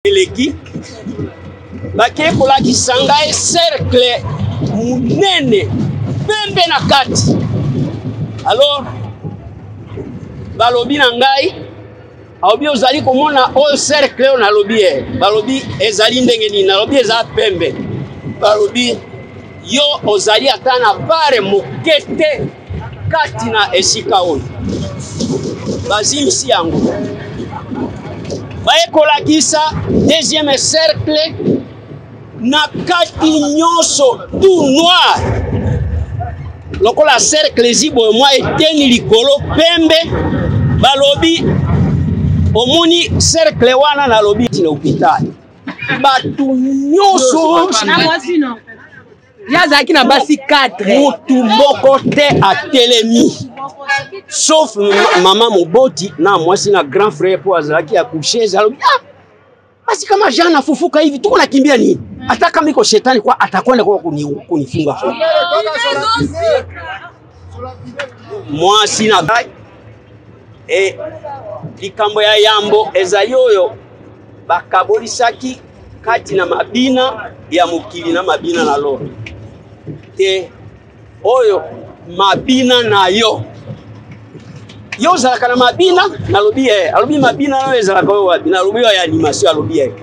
Eleki bakei kolakisa ngai cercle monene pembe na kati. Alors balobi na ngai, alobi ozali komona oyo cercle oyo? Nalobi e. Balobi ezali ndenge nini? Nalobi eza pembe. Balobi yo ozali ata na bare moke te kati na esika oyo. Bazimisi yango, baye kolakisa deuxième cercle, na kati nyonso tout noir, lokola cercle ezi boye, mwa eteni likolo pembe. Balobi omoni cercle wana? Nalobi na hôpital bato nyonso. Ye azalaki na basi 4. Mutu moko te atelemi, sauf mama moboti na mwasi na grand frère, mpo azalaki ya coucheuse. Alobi ah, basi kama Jean afufuka hivi, tuko nakimbia nini? Hata kama iko shetani kwa atakwenda kwa kunifunga mwasi na ngai. E likambo ya yambo ezali oyo bakabolisaki kati na mabina ya mokili na mabina na lola te. Oyo mabina na yo, yo ozalaka na mabina? Nalobi ye. Alobi mabina oyo ezalaka oyo wapi? Nalobi oyo ya animation. Alobi ye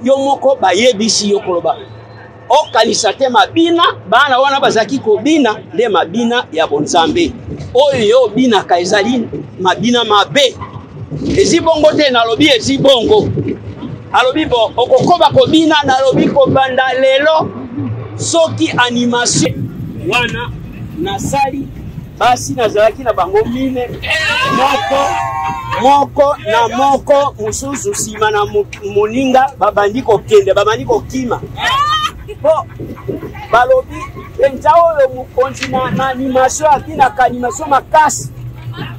yo moko bayebisi yo koloba okanisa te mabina bana wana bazalaki kobina nde mabina ya bonzambe. Oyo yo obinaka ezali mabina mabe. Ezi bongo te? Nalobi ezi bongo. Alobi bo okokoba kobina? Nalobi kobanda lelo soki animation wana nasali, basi nazalaki na bango mine, moko moko na moko mosusu nsima na moninga, babandi kokende, babandi kokima, po balobi mpenza oyo mokonzi na animation abinaka animation makasi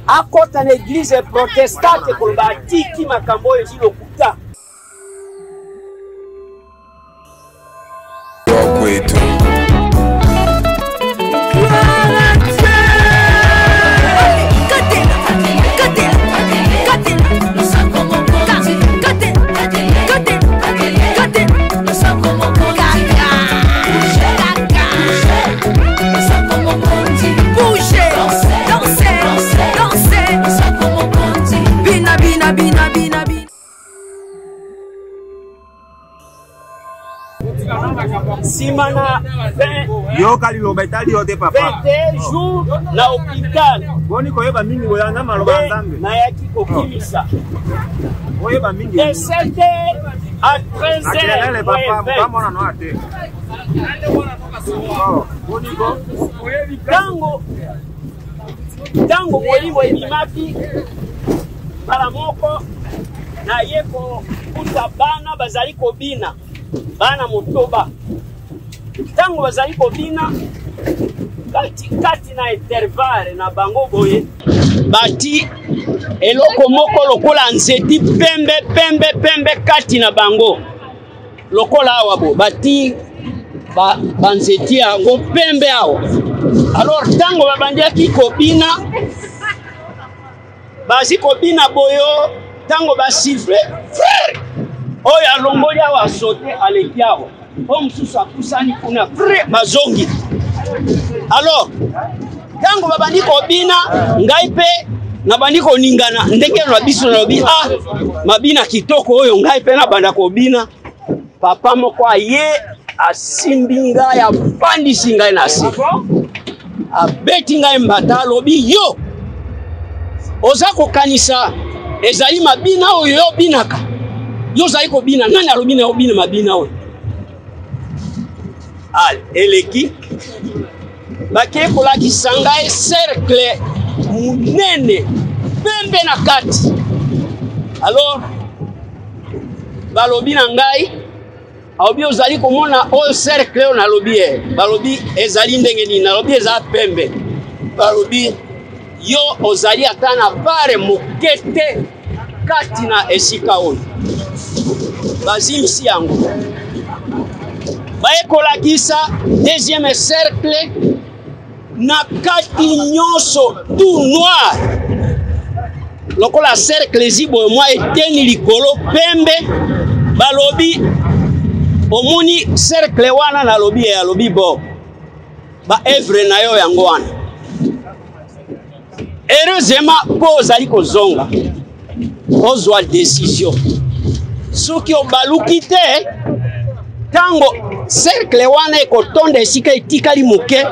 akɔta na église protestante koloba atiki makambo oyo ezi lokuta. Kwetu. Nsima na Yoka liloba etali yo te, papa. 21 jours na hôpital. Boni koyeba mingi boyanga maloba ya Nzambe. Nayaki kokimisa. Oyeba mingi. De 7 heures à 13 Akelele heures papa moins 20. Bamona no ate. Oh, boni ko Ntango molimo ebimaki mbala moko, naye kokuta bana bazali kobina, bana 8. Ntango bazali kobina, kati kati na intervalle na bango boye, bati eloko moko lokola nzeti pembe pembe pembe kati na bango, lokola awa bo bati banzeti yango pembe awa. Alors ntango babandaki kobina, bazi kobina boyo, ntango basiffle, frere oyo alongoli awa, asote, aleki awa, oyo mosusu apusani kuna, frere bazongi. Alors ntango babandi kobina, ngai mpe nabandi koningana ndenge na biso. Nalobi ah, mabina kitoko oyo, ngai mpe nabanda kobina. Papa moko aye, asimbi ngai, afandisi ngai na se, abeti ngai mbata. Alobi yo oza kokanisa ezali mabina oyo yo obinaka? Yo ozali kobina, nani alobi na obina mabina oyo? Ale eleki, bakei kolakisa ngai cercle monene pembe na kati. Alors balobi na ngai, alobi ozali komona oyo cercle oyo? Nalobi ye. Balobi ezali ndenge nini? Nalobi eza pembe. Balobi yo ozali ata na bare moke te kati na esika oyo. Bazimisi yango, baye kolakisa deuxième cercle, na kati nyonso tout noir, lokola cercle ezi boye, mwa eteni likolo pembe. Balobi omoni cercle wana, nalobi ye, alobi bo ba œuvre na yo yango wana. Heureusement mpo ozali kozonga ozwa décision. Soki obaluki te, ntango cercle wana ekotonda esika etikali moke,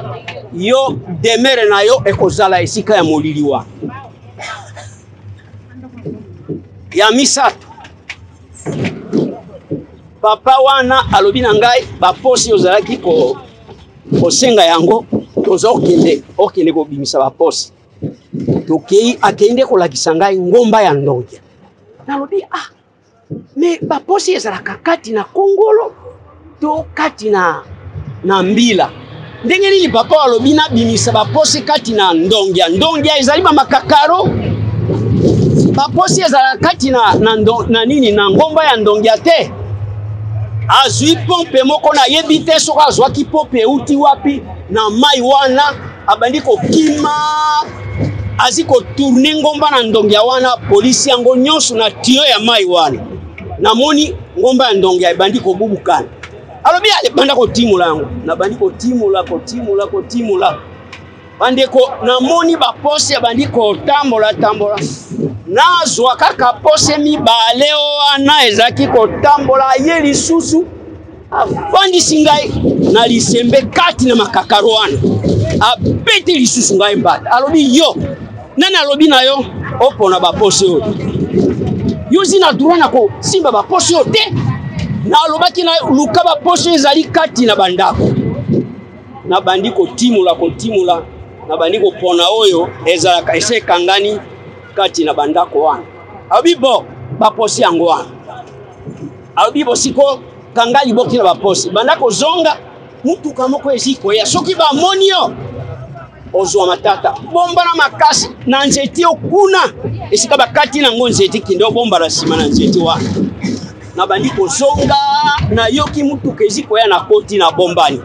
yo demere na yo ekozala esika ya molili wana. Ya misato, papa wana alobi na ngai baposi ozalaki kosenga yango, toza okende okende kobimisa baposi. Tokei, akei nde kolakisa ngai ngomba ya Ndongia. Nalobi ah, me baposi ezalaka kati na kongolo to kati na mbila? Ndenge nini papa alobi nabimisa baposi kati na Ndongia? Ndongia ezali bamakakaro, baposi ezalaka kati na nini, na ngomba ya Ndongia te. Azwi pompe moko, nayebi te soki azwaki pompe euti wapi na mai wana, abandi kokima, azi kotourne ngomba na Ndongia wana, polisi yango nyonso na tiyo ya mai wana. Namoni ngomba ya Ndongia ebandi kobubukana. Alobi ale banda kotimola yango, nabandi kotimola, kotimola, kotimola. Bandeko, namoni bapose ebandi kotambola tambola, nazwa kaka pose mibale wana ezalaki kotambola, ye lisusu afandisi ngai na lisembe kati na makakaro wana, abeti lisusu ngai mbata, alobi yo nani alobi na yo opona bapose oyo? Yo ozi na droit na kosimba bapose oyo te. Nalobaki na luka bapose oyo ezali kati na bandako. Nabandi kotimola, kotimola, nabandi kopona oyo ezalaka ese ekangani kati na bandako wana. Alobi bo baposi yango wana, alobi bosiko kanga liboki na baposi, banda kozonga, mutuka moko ezi koya, soki bamoni yo ozwa matata, bombana makasi na nzete yo kuna esika bakati nango nzete, kende obomba na nsima na nzete wana. Nabandi kozonga, nayoki mutuka ezi koya, nakoti na bombani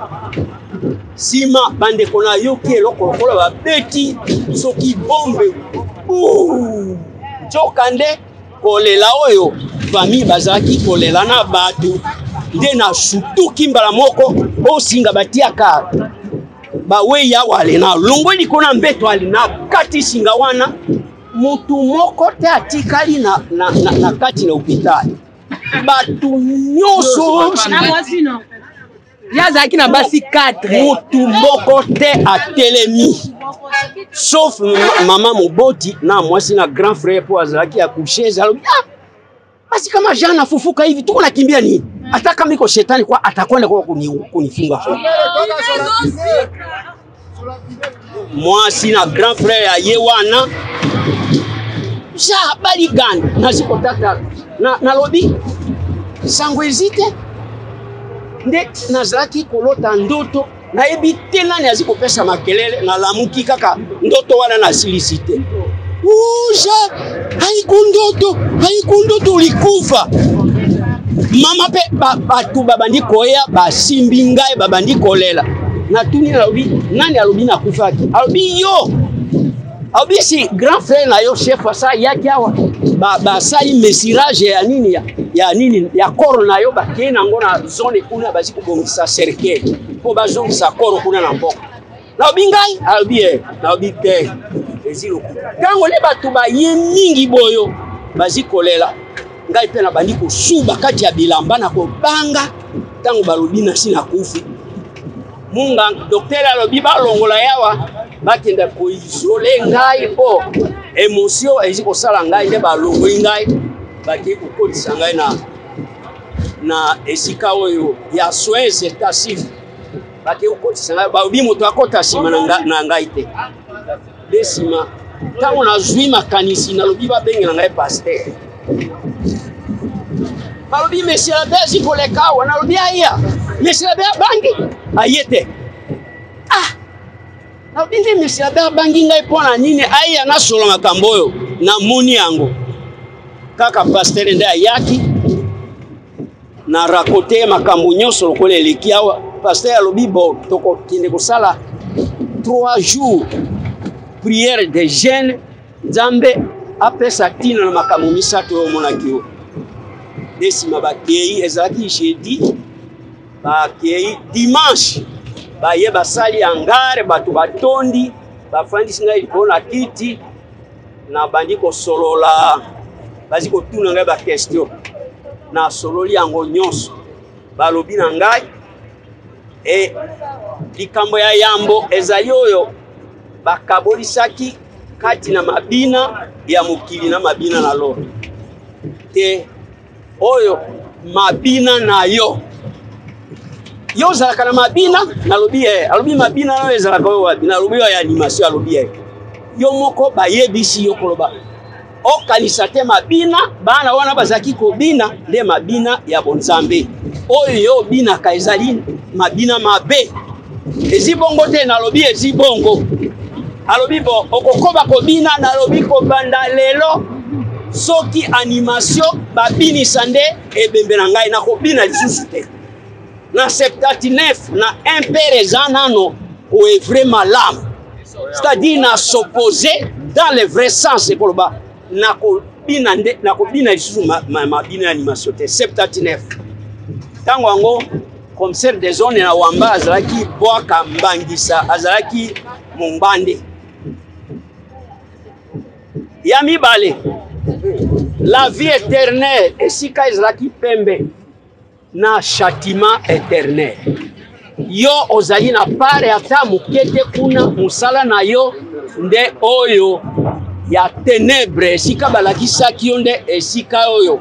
nsima. Bandeko, nayoki eloko lokola babeti soki bombe, nzoka nde kolela oyo famille bazalaki kolela na bato nde nasutuki mbala moko. Osinga batiaka bawei awa, ale na longwe likolo na mbeto, ale na kati singa wana, mutu moko te atikali na kati na hôpital, bato nyonso. Ye azalaki na basi 4. Mutu moko te atelemi sauf mama moboti na mwasi na grand frère, mpo azalaki accoucheuse. Alobi ah, basi kama Jean afufuka hivi, tuko nakimbia nini? Hata kama iko shetani kwa atakwenda kwa kunifunga funga. Mwasi na grand frère ya ye wana ja habari gani? Nazikotata na, nalobi sango ezi te, nde nazalaki kolota ndoto, nayebi te nani azi kopesa makelele. Nalamuki kaka ndoto wana nasilisi te. Uja haiku ndoto, haiku ndoto, ulikufa mama. Mpe bato babandi koya, basimbi ngai, babandi kolela. Natuni, nalobi nani alobi nakufaki? Alobi yo. Alobi si grand frère na yo chef asa ayaki awa, basali mesirage ya nini, ya nini, ya koro na yo, bakei nango na zone kuna, bazi kobongisa cercueil mpo bazongisa koro kuna na mboka. Nalobi ngai? Alobi e. Nalobi te, ezi lokuta. Ntango nde bato baye mingi boyo bazi kolela, ngai mpe nabandi kosuba kati ya bilamba na kobanga. Ntango balobi nasi nakufi, munga docteur alobi balongola yawa, bakenda koisole ngai mpo émotion ezi kosala ngai. Nde balongoli ngai, bakei kokotisa ngai na esika oyo ya soins intensifs. Bakei kokotisa ngai, balobi moto akota nsima na ngai te. Nde nsima ntango nazwi makanisi, nalobi babengela ngai pasteur. Balobi monsieur l'abbé azi koleka awa. Nalobi aya, monsieur l'abbé abangi aye te. Ah, nalobi nde monsieur l'abbé abangi ngai mpo na nini? Aya nasola makambo oyo namoni yango. Kaka pasteur nde ayaki, na raconte makambo nyonso lokola eleki awa. Pasteur alobi bo tokokende kosala 3 jours prière de jeûne, Nzambe apesa ntina na makambo misato oyo omonaki oyo. Nde nsima bakei, ezalaki jeudi, bakei dimanche, baye basali hangar, bato batondi, bafandisi ngai likolo na kiti, nabandi kosolola, bazi kotuna ngai ba question, nasololi yango nyonso. Balobi na ngai e likambo ya yambo ezali oyo bakabolisaki kati na mabina ya mokili na mabina na lola te. Oyo mabina na yo, yo ozalaka na mabina? Nalobi ye, alobi mabina na yo ezalaka oyo wapi? Nalobi oyo ya animation. Alobi ye, yo moko bayebisi yo koloba okanisa te mabina bana wana bazalaki kobina nde mabina ya bonzambe, oyo yo obinaka ezali mabina mabe. Ezi bongo te? Nalobi ezi bongo. Alobi bo okokoba kobina? Nalobi kobanda lelo soki animation babinisa nde ebembe na ngai, nakobina lisusu te. Na 79 na impere eza nano koevre malamu, c'est-à-dire na s'opposer dans le vrai sens, ekoloba nakobina nde nakobina lisusu mabina ya animation te. 79 ntango yango commissaire de zone na Wamba azalaki Bwaka Mbangisa, azalaki Mongbande. Ya mibale, la vie éternelle esika ezalaki pembe na châtiment éternel. Yo ozali na part ata moke te kuna, mosala na yo nde oyo ya tenebre, esika balakisaki yo nde esika oyo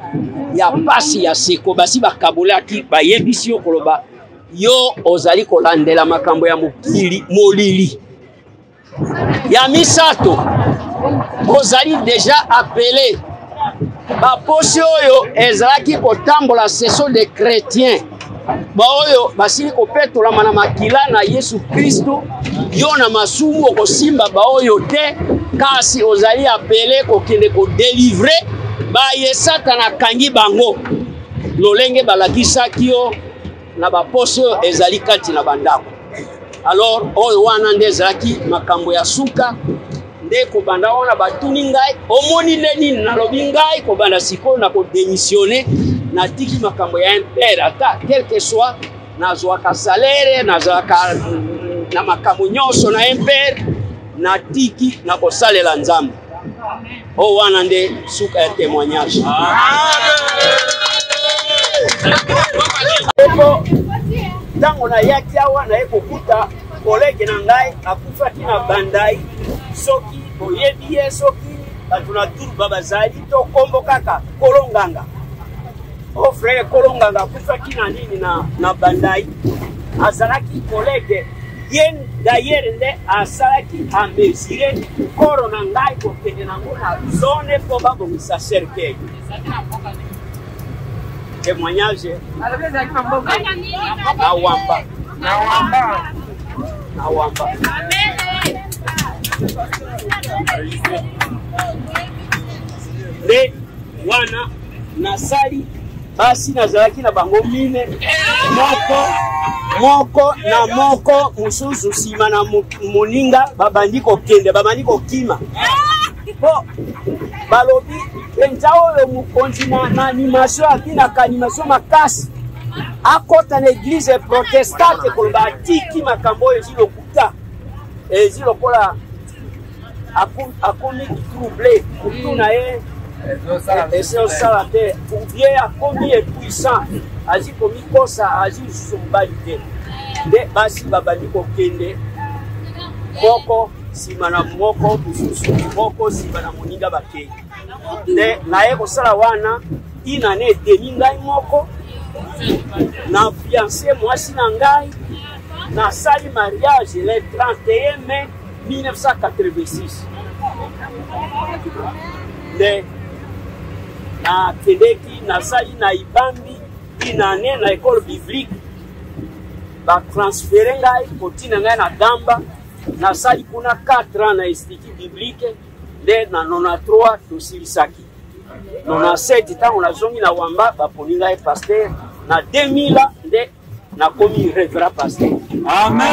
ya pasi ya seko. Basi bakabolaki, bayebisi yo koloba yo ozali kolandela makambo ya mokili molili. Ya misato, ozali deja appelé. Baposi oyo ezalaki kotambola, ce sont des chrétiens, baoyo basili kopetolama na makila na Yesu Kristo. Yo na masumu okosimba baoyo te, kasi ozali appelé kokende kodelivre baye Satana akangi bango, lolenge balakisaki yo na baposi oyo ezali kati na bandako. Alors oyo wana nde ezalaki makambo ya suka. Nde kobanda wana batuni ngai, omoni nde nini? Nalobi ngai kobanda sikoyo na kodemissione, natiki makambo ya impere, ata quelque soit nazwaka salaire, nazalaka na makambo nyonso na impere, natiki na kosalela Nzambe. Oyo wana nde suka ya témoignage. Ntango nayaki awa, naye kokuta kolege na ngai akufaki na Bandai. Soki boyebi ye, soki bato na Turba bazali to kombo kaka Kolonganga, o frere Kolonganga akufaki na nini na Bandai. Azalaki kolege ye d'ailleurs nde asalaki amesure koro na ngai kokende nango na zone mpo babongisa cercueil. Témoignage na Wamba, na Wamba. Nde wana nasali basi nazalaki na bango mine, moko moko na moko mosusu nsima na moninga, babandi kokende, babandi kokima, po balobi mpenza oyo mokonzi na animation abinaka animation makasi akɔta na eglize protestante, koloba atiki makambo oyo ezi lokuta, ezi lokola akomi trouble mutu na ye ezosala te, ou bien akomi epuissant, azi komikosa, azi lisusu mobali te. Nde basi babandi kokende moko nsima na moko mosusu, moko nsima na moninga, bakei. Nde naye kosala wana une année et demi ngai moko na fiancé mwasi na ngai. Nasali mariage le 31 mai 1986. Nde nakendeki, nasali na Ibambi une année na école biblique, batransfere ngai kotina ngai na Gamba, nasali kuna 4 ans na institut biblique. Nde na 93 tosilisaki 97, ntango nazongi na Wamba, baponi ngai pasteur na 2000, nde nakomi révérend pasteur. Amen.